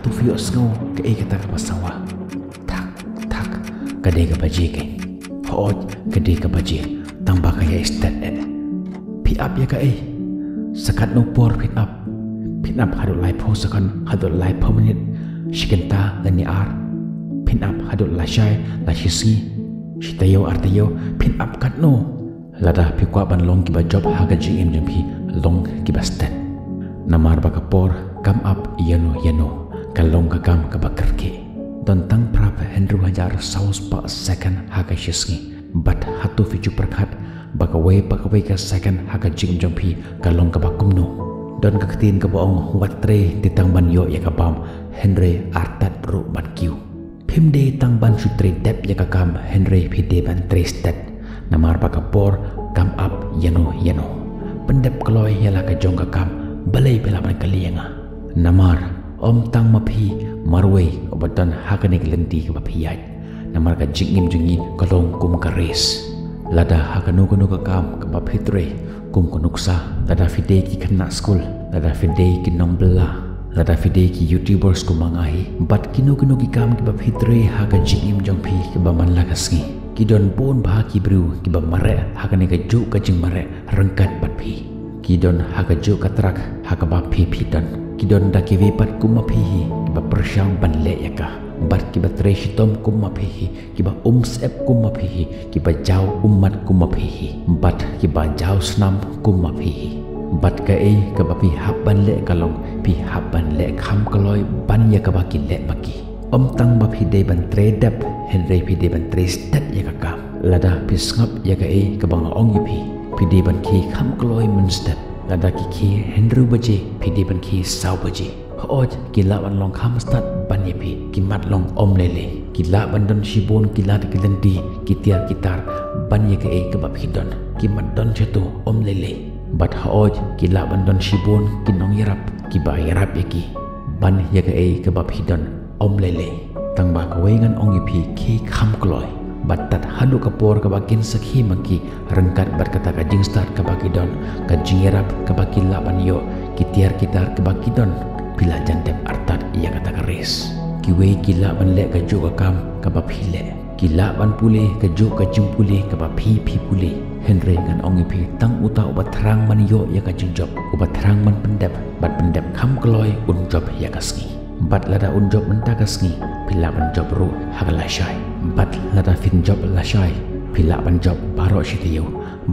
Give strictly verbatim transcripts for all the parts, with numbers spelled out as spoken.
To phi ïohsngew kaei kata kaba sawa. Thak, thak, ka dei ka baje keiñ. Hooid, ka dei ka baje, tang ba ka ïai stet eh. Phi ap ïa kaei? Sa katno por phin ap? Phin ap haduh laiphew second, haduh laiphew minit, shi kynta lane ar? Phin ap haduh lashai, lashisngi, shi taïew, ar taïew? Phin ap katno? Lada phi kwah ban long kiba jop ha ka jingim jong phi, long kiba stet. Namar ba ka por kam ap ïano ïano, ka long ka kam kaba kyrkieh. Don tang phra phew hynriew hajar saw spah second ha ka shisngi. Bad hato phi ju pyrkhat ba kawei pa kawei ka second ha ka jingim jong phi ka long kaba kumno? Don ka ktien kaba ong, wat trei tang ban ïoh ïa ka bam, hynrei artat ruh ban kiew. Phim dei tang ban shu trei dep ïa ka kam, hynrei phi dei ban trei stet. Namar ba ka por kam ap ïano ïano. Pyndep kloi ïa la ka jong ka kam, balei phi lah ban kylli ïa nga? Namar ym tang ma phi marwei uba don ha kane ka lynti kaba phi ïaid. Namar ka jingim jong ngi ka long kum ka race. Lada ha kano kano ka kam kaba phi trei, kum ka nuksa, lada phi dei ki khynnah skul, lada phi dei ki nongbylla, lada phi dei ki YouTubers kum ma nga hi, bad kino kino ki kam kiba phi trei ha ka jingim jong phi kiba man la ka sngi, ki don bun bha ki briew kiba mareh ha kane kajuh ka jingmareh ryngkat bad phi. Ki don ha kajuh ka track ha kaba phi phi don. Ki don da kiwei pat kum ma phi hi kiba pyrshang ban leh ïa ka, bad kiba trei shitom kum ma phi hi, kiba um syep kum ma phi hi, kiba jaw ummat kum ma phi hi, bad kiba jaw snam kum ma phi hi. Bad kaei kaba phi hap ban leh ka long, phi hap ban leh kham kloi ban ïa kaba ki leh ma ki. Ym tang ba phi dei ban trei dep, hynrei phi dei ban trei stet ïa ka kam. Lada phi sngap ïa kaei kaba nga ong ïa phi, phi dei ban khie kham kloi mynstep. Lada ki khie hynriew baje, phi dei ban khie saw baje. Hooid, ki lah ban long kham stad ban ïa phi, ki mat long ym lei lei. Ki lah ban don shibun ki lad ki lynti, ki tiar ki tar ban ïa kaei kaba phi don, ki mat don shato ym lei lei. Bad hooid, ki lah ban don shibun ki nongïarap kiba ïarap ïa ki ban ïa kaei kaba phi don ym lei lei. Tang ba kawei ngan ong ïa phi, khie kham kloi. Bad tad haduh ka por kaba kin sa khie ma ki, ryngkat bad kata ka jingstad kaba ki don, ka jingïarap kaba ki lah ban ïoh, ki tiar ki tar kaba ki don, phi la jan dep artat ïa kata ka race. Kiwei ki lah ban leh kajuh ka kam kaba phi leh. Ki lah ban pule kajuh ka jingpule kaba phi phi pule. Hynrei ngan ong ïa phi, tang uta uba thrang ban ïoh ïa ka jingjop, uba thrang ban pyndep bad pyndep kham kloi, un jop ïa ka sngi. Bad lada un jop mynta ka sngi, phi lah ban jop ruh ha ka lashai. Bad lada phin jop lashai, phi lah ban jop baroh shi taïew.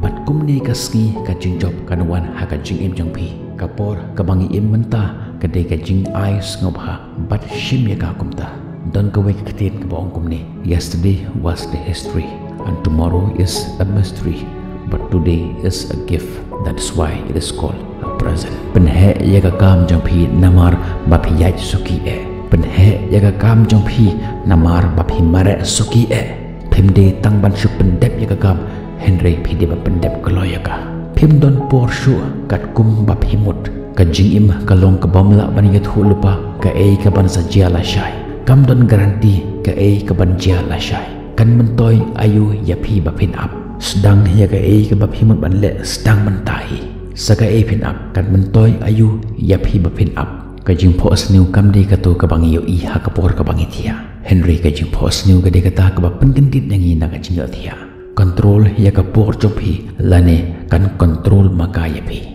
Bad kumne ka sngi ka jingjop kan wan ha ka jingim jong phi. Ka por kaba ngi im mynta ka dei ka jingai sngewbha bad shim ïa ka kumta. Don kawei ka ktien kaba ong kumne, yesterday was the history and tomorrow is a mystery, but today is a gift. That's why it is called a present. Pynheh ïa ka kam jong phi namar ba phi ïaid suki eh. Pynheh ïa ka kam jong phi namar ba phi mareh suki eh. Phim dei tang ban shu pyndep ïa ka kam, hynrei phi dei ban pyndep kloi ïa ka. Phim don por shuh katkum ba phi mut. Ka jingim ka long ka bym lah ban ïathuh lypa kaei ka ban sa jia lashai. Kam don guarantee kaei ka ban jia lashai. Kan myntoi aïu ïa phi ba phin ap? Sdang ïa kaei kaba phi mut ban leh, sdang mynta hi. Sa kaei phin ap? Kan myntoi aïu ïa phi ba phin ap? Ka jingphohsniew kam dei kato kaba ngi ïohi ha ka por kaba ngi thiah. Hynrei ka jingphohsniew ka dei kata kaba pynkyndit ïa ngi na ka jingïohthiah. Control ïa ka por jong phi lane kan control ma ka ïa phi.